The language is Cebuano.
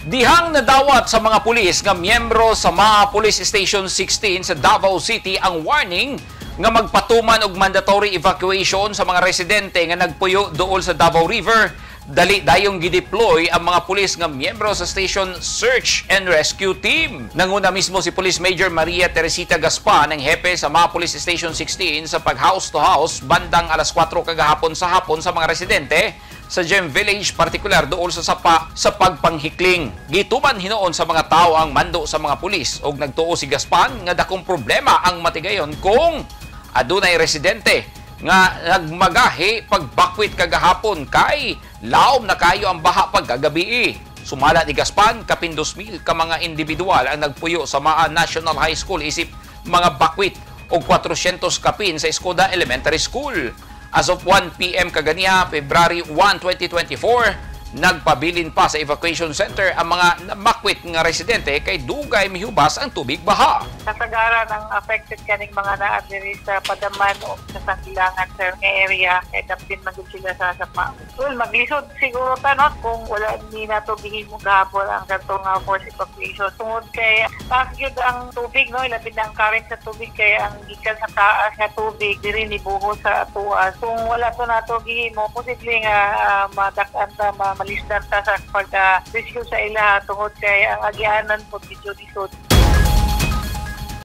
Dihang nadawat sa mga pulis nga miyembro sa mga Police Station 16 sa Davao City ang warning nga magpatuman og mandatory evacuation sa mga residente nga nagpuyo duol sa Davao River. Dali dayong gideploy ang mga pulis nga miyembro sa Station Search and Rescue Team. Nanguna mismo si Police Major Maria Teresita Gaspan, ang hepe sa mga Police Station 16, sa pag house to house bandang alas 4 kagahapon sa hapon sa mga residente sa Gem Village, partikular duol sa sapa sa pagpanghikling. Gituman hinuon sa mga tao ang mando sa mga pulis og nagtuo si Gaspan nga dakong problema ang matigayon kung adunay residente nga nagmagahi pagbakwit kagahapon kay laom na kayo ang baha pagkagabi. Sumala ni Gaspan, kapin 2,000 ka mga individual ang nagpuyo sa Maa National High School isip mga bakwit og 400 kapin sa Escoda Elementary School. As of 1 p.m. kaganiha, February 1, 2024, nagpabilin pa sa evacuation center ang mga namakwit nga residente kay dugay mihubas ang tubig baha. Kasagaran ang affected kaning mga naa diri sa Padaman o sa Sanggilangan, sir, nga area kay dapin man gud sila sa sapa. Well, maglisod siguro ta, no, kung wala ni nato gihimo gahapon ang katong force evacuation tungod kay taas gyud ang tubig, no, ilabi na ang current sa tubig kay ang gikan sa taas nga tubig diri nibuho sa atuas. Kung wala to nato gihimo, posible nga madak-an ta, malisdan ta sa pag rescue sa ila tungod kay ang agianan po medyo lisod.